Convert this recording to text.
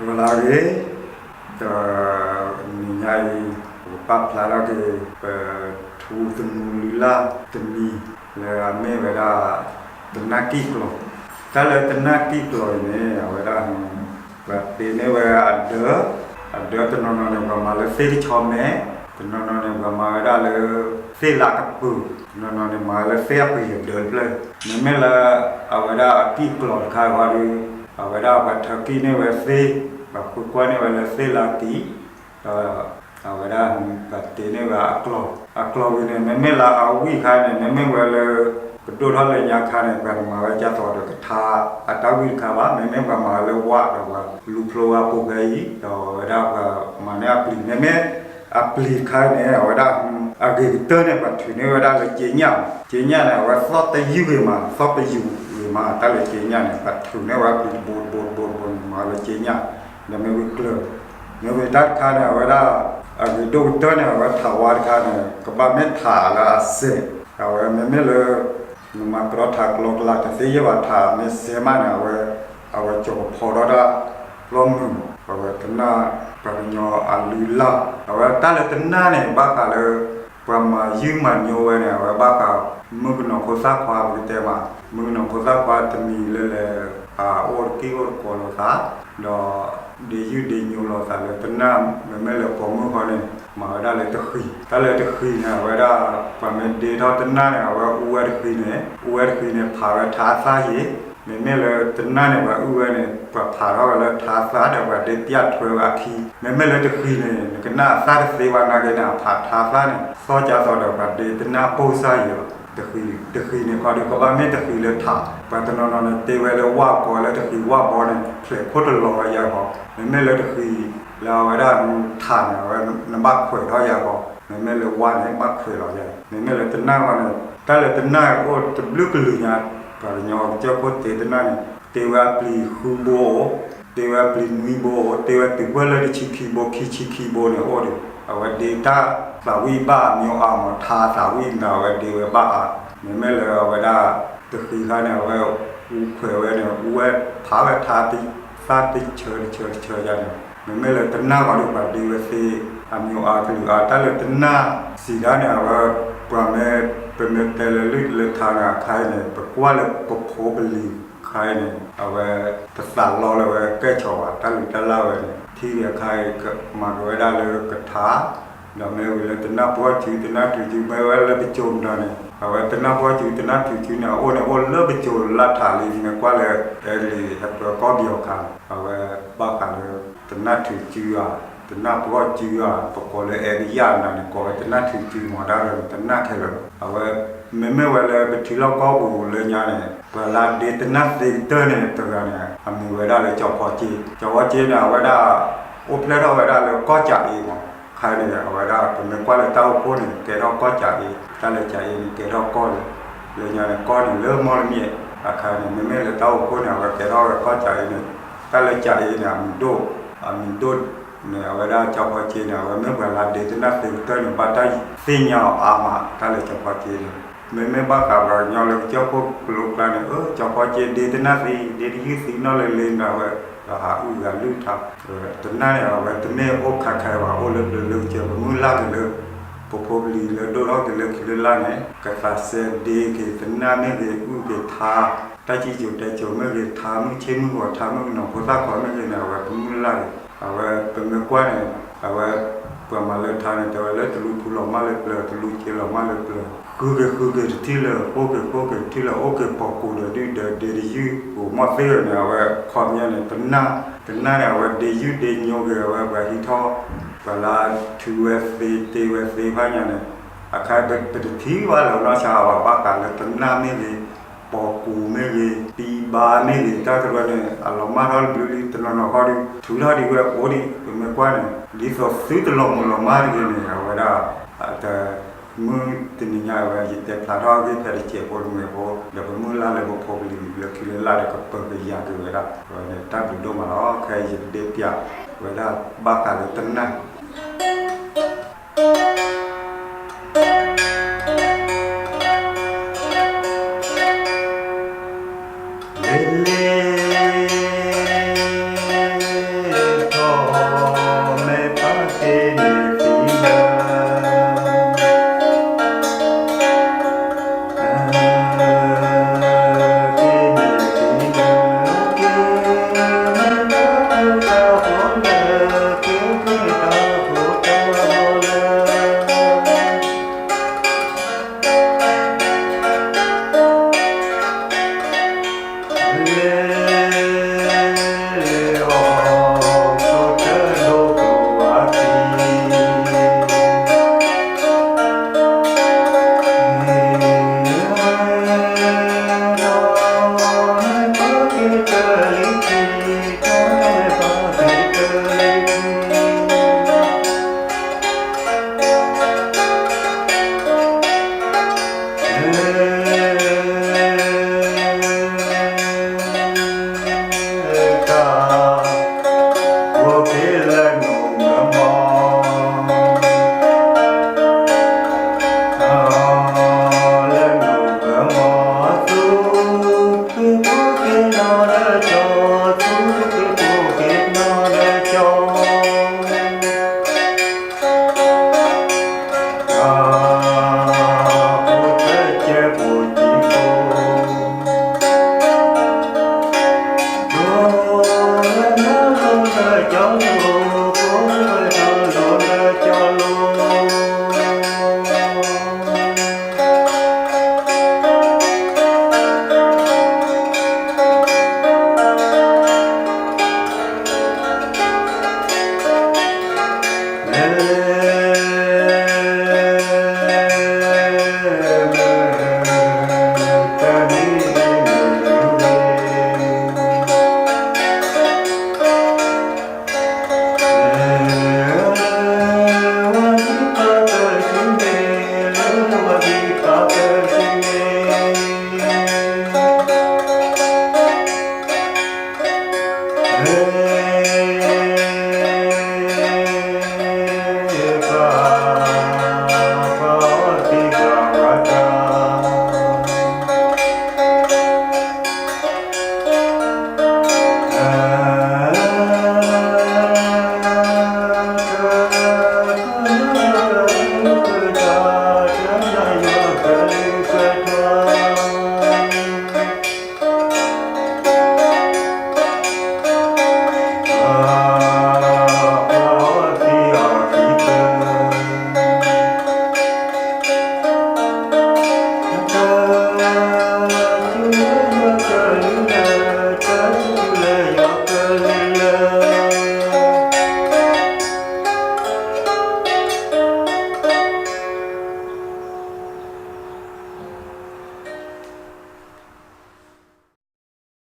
ဂီၤလၢအဂ့ၤ, တနံၤညါအံၤ ပကပာ်ဖျါထီၣ်က့ၤ ပထူသနူလုၢ်လၢ်တမံၤ လၢအမ့ၢ်ဝဲဒၣ် တနၢ်ကံၣ်ကျီၤ, တၢ်လၢတနၢ်ကံၣ်ကျီၤအံၤန့ၣ် အဝဲဒၣ် ပှၤတ့န့ၢ်ဝဲအဒၢ, အဒၢတနီၤနီၤန့ၣ် ပှၤမၤလၢသ့ၣ်တဆီမဲ, တနီၤနီၤန့ၣ် ပှၤမၤဝဲဒၣ်လၢ သ့ၣ်လၢကပူၤ, တနီၤနီၤန့ၣ် မၤဝဲလၢသ့ၣ်အပှ့ၤအဒၢတဖျၢၣ်, မ့မ့ၢ်လၢ အဝဲဒၣ်အကံၣ်ကျီၤတခါအံၤဒီး အဝဲဒၣ်ပှၤထၢကံၣ်န့ၢ်ဝဲသ့ၣ်, ပှၤဃုကွၢ်န့ၢ်ဝဲလၢသ့ၣ်လၢအကံၣ်, ဒီး အဝဲဒၣ်ပှၤတ့န့ၢ်ဝဲအကျီၤ, အကျီၤဝံၤန့ၣ် မ့မ့ၢ်လၢအဝံၣ်ခါန့ၣ် မ့မ့ၢ်ဝဲလၢ ပဒိၣ်ထီၣ်လၢညါခါန့ၣ် ပှၤတမၤဝဲကၢ်သိးဒီးကထါ အတၢ်ဝံၣ်တခါဘၣ်, မ့မ့ၢ်ပှၤမၤဝဲလၢဝၣ်ဒီးပှၤလူၤဖျိဝဲပိာ်ဖဲအံၤ ဒီးအဝဲဒၣ်ပှၤမၤန့ၢ်အပျံၤ, မ့မ့ၢ် အပျံၤတခါန့ၣ် အဝဲဒၣ် အဂ့ၤကတၢၢ်န့ၣ် ပှၤထုးန့ၢ်ဝဲဒၣ်လၢက့ညၣ်, က့ညၣ်န့ၣ် အဝဲသီၣ်တယုၢ်ဂ့ၤမး, သီၣ်ပယူာ်ဂ့ၤမး, တၢ်လၢက့ညၣ်န့ၣ် ပှၤထုးန့ၢ်ဝဲအပျံၤတဘိတဘိတဘိတဘိန့ၣ် မၤလၢက့ညၣ်, ဒီးမ့ၢ်ဝံၤကျၢၤ, မ့ၢ်ဝံၤတၢ်တခါန့ၣ် အဝဲဒၣ် အဂ့ၤဒိၣ်ကတၢၢ်န့ၣ် အဝဲထးဝါတခါန့ၣ် ကဘၣ်မ့ၢ်ထးလၢအစဲး, အဝဲမ့မ့ၢ်လၢ နမၤကရီထးကျီကလးတသ့ယဲၢ်ဘၣ်, ထးမ့ၢ်စဲးမးန့ၣ် အဝဲ အဝဲကၠီၤကဖီထီၣ်တၢ် လီၢ်မုာ်မး, အဝဲတနၢ် ပှၤကညီအလုၢ်အလၢ်, အဝဲတၢ်လၢတနၢ်န့ၣ် ဘၣ်ဃးလၢ ပှၤမၤယုၢ်မၤညိဝဲန့ၣ် အဝဲဘၣ်ဃး မုၣ်ကနီၤဖိသၣ်ခွါပကတဲမး, မုၣ်ကနီၤဖိသၣ်ခွါတမံၤလၢလဲၤ အိၣ်တက့ၢ်အိၣ်တကိးလိာ်သး, ဒီး ဒ့ယုၢ်ဒ့ညိလိာ်သးလၢတနၢ်, မ့မ့ၢ်လၢပိာ်မုၣ်ဃီန့ၣ် မၤဝဲဒၣ်လၢတဃံၤ, တၢ်လၢတဃံၤန့ၣ် အဝဲဒၣ် ပှၤမ့ၢ်ဒ့ထီၣ်တနၢ်န့ၣ် အဝဲအူဝဲတဃံၤန့ၣ်, အူဝဲတဃံၤန့ၣ် ဖးဝဲထါအသၣ်ယံၤ, မ့မ့ၢ်လၢတနၢ်န့ၣ် ပှၤအူဝဲန့ၣ် ပှၤဖးထီၣ်ဝဲလၢထါအသၣ်ဒီးပှၤဒ့ပၠၣ်ထွဲဝဲအခံ, မ့မ့ၢ်လၢတဃံၤန့ၣ် နကနၣ်အသၣ်တသ့ဘၣ်နာ်က့န့ၣ် အဖးထါအသၣ်န့ၣ် သီၣ်ကၢ်သီဒီးပှၤဒ့တနၢ်ပိၢ်စၢ်ယံၤလီၤ. တဃံၤ, တဃံၤန့ၣ်ခီဒုးကဘၣ်မ့ၢ်တဃံၤလၢထး, ပှၤတနီၤနီၤန့ၣ် တ့ဝဲလၢဝၣ်ကီးလၢတဃံၤဝၣ်ဘီန့ၣ် ဖျဲးခိၣ်တလီၤဝဲယၤဃီ, မ့မ့ၢ်လၢတဃံၤ လၢအဝဲဒၣ်ထးန့ၣ် အဝဲနဘၣ်ခွဲးထီၣ်ယၤဃီ, မ့မ့ၢ်လၢဝၣ်န့ၣ် ဘၣ်ခွဲးလီၤယၤ, မ့မ့ၢ်လၢတနၢ်ဃီန့ၣ် တၢ်လၢတနၢ်အိၣ်တဘျုးကလုာ်ညါ, ပှၤကညီကစၢၢ်ခိၣ်တ့တနၢ်န့ၣ် တ့ဝဲအပျံၤဃုဘိအိၣ်, တ့ဝဲအပျံၤနွံဘိအိၣ်, တ့ဝဲတုၤပှဲၤလၢတဆံခံဘိ ခံဆံခံဘိန့ၣ်အိၣ်ဒီး အဝဲဒ့တၢ်သးဝံၣ်ဘၣ်အမံၤအါမး, ထါသးဝံၣ်န့ၣ် အဝဲဒ့ဝဲဘၣ်အါ, မ့မ့ၢ်လၢအဝဲဒၣ် တဃံၤခါန့ၣ် အဝဲအူခွဲးဝဲန့ၣ် အူဝဲဖးဝဲထါ သၣ်တဆၢတဆၢတဆၢယါန့ၣ်, မ့မ့ၢ်လၢတနၢ်ဃီဒီးပှၤဒ့ဝဲသ့ အမံၤအါကလုာ်အါ, တၢ်လၢတနၢ်စံးဒၣ်န့ၣ် အဝဲ ပှၤမ့ၢ် ပမ့ၢ်တဲလၢလုၢ်လၢထါန့ၣ် အခါအံၤန့ၣ် ပကွၢ်လၢပဖိပလံၤခါအံၤန့ၣ် အဝဲ တသးလီလၢဝဲကဲၣ်ဆိးဘၣ်, တၢ်လုၢ်တၢ်လၢ်ဝဲန့ၣ် ထံၣ်ဂ့ၤအခါအံၤ မၤက့ၤဝဲဒၣ်လၢကထါ ဒီးမ့ၢ်ဝံၤလၢတနၢ်ပှီၢ်စု တနၢ်ထုးစု မ့ၢ်ဝဲလၢပစိၤမတၤန့ၣ် အဝဲတနၢ်ပှီၢ်စု တနၢ်ထုးစုန့ၣ် အအိၣ်န့ၣ် အိၣ်လၢပစိၤလၢထးလံ မ့ၢ်ကွၢ်လၢ အဲလံၤအပၢၤကီၢ်ပယီၤခါန့ၣ် အဝဲဘၣ်ဃးလၢ တနၢ်ထုးစုဧါ, တနၢ်ပှီၢ်စုဧါ, ပကိးလၢအဲကယၣ်မတၤန့ၣ် ကိးဝဲတနၢ်ထုးစုမး တၢ်လၢတနၢ်ခဲလၢာ်လီၤ. အဝဲ မ့မ့ၢ်ဝဲလၢပထံလီၢ်ကီၢ်ပူၤလၢညါန့ၣ် ပှၤလၢဒ့တနၢ်သ့ကတၢၢ်န့ၣ် တဂၤန့ၣ် အမံၤဝဲဒၣ်လၢကၠီဖီကၠ့, ကၠီဖီကၠ့န့ၣ် အဝဲဒၣ် အိၣ်ဖျဲၣ်ထီၣ်ဝဲဒၣ်လၢကီၢ်ကၠးအ့မး, ခါအံၤန့ၣ် အဝဲဒၣ်ပမ့ၢ်ကွၢ်လၢတၢ်အိၣ်ဖှိၣ်န့ၣ် ကဲထီၣ်ကီၢ်ကၠးအ့, တၢ်လၢကၠးအ့န့ၣ် ကဲထီၣ်ကီၢ်လၢ လၢညါန့ၣ် ကီၢ်န့ၣ်လၢမီၢ်လမၠဲၣ်, အခါန့ၣ် မ့မ့ၢ်လၢတၢ်အိၣ်ဖှိၣ်န့ၣ် အဝဲကဲထီၣ်ဝဲကီၢ်ကၠးအ့န့ၣ်, တၢ်လၢကၠးအ့န့ၣ် အမံၤဒိၣ်, အမံၤဒိၣ်န့ၣ် အဝဲဒၣ်ကၠီဖီကၠ့န့ၣ် အဝဲမ့ၢ်ပှၤလၢဒ့တနၢ်သ့ကတၢၢ်န့ၣ် ဘၣ်တၢ်သ့ၣ်ညါအီၤအါမး တၢ်လၢကၠီဖီကၠ့န့ၣ်, မ့မ့ၢ်ဘၣ်ဃးပှၤကညီလၢကစၢၢ်ခိၣ်ကလိကျါန့ၣ် အၢ ကၠီဖီကၠ့ဒ့တနၢ်သ့ ဒ့တယုၢ်သံနီၣ်လၢလ့ဒီးဝဲ ဒီးဟးအုၣ်ဂၤလုၢ်ထါ တနၢ်န့ၣ် အဝဲတမ့ၢ်အိၣ်ခါခဲဘၣ် အိၣ်လၢပျၢၤလၢကစၢၢ် ပမုၢ်လၢ်က့ၤလၢ ပဖိပလံၤလၢဒိၣ်ထီၣ်က့ၤလၢခံလၢလာ်န့ၣ် ကသးစဲဒ့က့ၤတနၢ်မ့ၢ်ဂ့ၤ အုၣ်က့ၤထါ တၢ်စံၣ်စိၤတဲစိၤမ့ၢ်ဂ့ၤ ထါမုၢ်ဆ့ၣ်မုၢ်ဂီၤ ထါမုၢ်ကနီၤဖိသၣ်ခွါမ့ၢ်ဂ့ၤန့ၣ် အဝဲပမုၢ်လၢ်က့ၤ အဝဲပမ့ၢ်ကွၢ်န့ၣ် အဝဲ ပှၤမၤလၢထါန့ၣ် တဲဝဲလၢတလူထူလီၤမၢ်လၢပျၢၤ တလူစ့လီၤမၢ်လၢပျၢၤ ဃုက့ၤဃုက့ၤတထံၣ်လၢ အိၣ်က့ၤအိၣ်က့ၤတထံၣ်လၢ အိၣ်က့ၤပိာ်ကူၤဒီးဒုၣ်ဒီးဒ့တယုၢ် အိၣ်မီၢ်သ့ၣ်န့ၣ် အဝဲခီပညီန့ၣ် တနၢ် တနၢ်န့ၣ် အဝဲဒ့ယုၢ်ဒ့ညိက့ၤ အဝဲပှၤဟံးထီၣ် ပှၤလၢထုဝဲသ့ တ့ဝဲသ့ဖးညါန့ၣ် အခါပတထံၣ်ဘၣ်လၢၤနီၢ်ဆါဘၣ် ဘၣ်ဃးလၢတနၢ်မ့ၢ်ဂ့ၤ ပိာ်ကူၤမ့ၢ်ဂ့ၤ ပံဘါမ့ၢ်ဂ့ၤ တၢ်တရၢန့ၣ် အလီၤမၢ်ထီၣ်တဘျုးလံ တနီၤနီၤဃီဒီး ထုးထီၣ်ဒံးဝဲအိၣ်ဒံး ပမ့ၢ်ကွၢ်န့ၣ် ဒ်သိးသုတလီၤမုၢ်လီၤမၢ်တဂ့ၤန့ၣ် အဝဲဒၣ် တ မုၢ်တနံၤညါအဝဲ ယတဲဖျါထီၣ်အဂ့ၢ်ဖဲတစဲးဖိတမှဲၤဖိ ဒီးပမုၢ်လၢ်လၢပဖိပလံၤလၢခံလၢလာ်ဒီးကပၢၤကယၤက့ၤဝဲဒၣ် အဝဲန့ၣ်တၢ်ဘျုးဒိၣ်မးလီၤ ခဲအံၤယကဒ့ပျးဝဲဒၣ်ဘၣ်ဃးလၢတနၢ် လ့လ့ အၢ